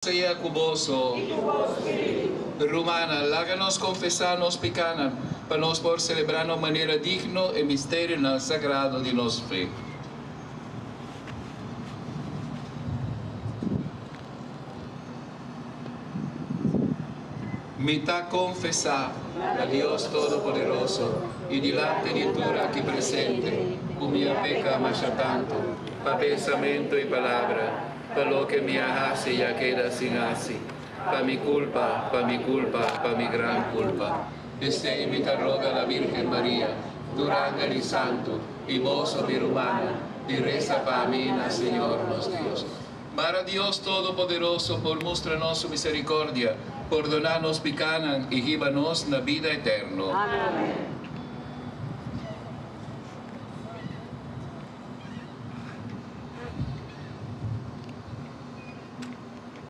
Sea ku boso. Rumannan, laga nos konfesá nos pikánan, pa nos por selebrá na un manera digno e misterionan sagrado di nos fe. Mi ta konfesá na Dios Todopoderoso i dilanti di tur aki presente ku mi a peka masha tantu pa pensamentu i palabra, Pa loke mi a hasi ya keda sin hasi, pa mi kulpa, pa mi kulpa, pa mi gran kulpa. P'esei mi ta roga la Virgen Maria, tur angel i santu, i boso mi rumannan, di resa pa mi na Señor nos Dios. Mara Dios Todopoderoso por mustra nos su misericordia, pordona nos picanan i hiba nos na bida eterno. Amen.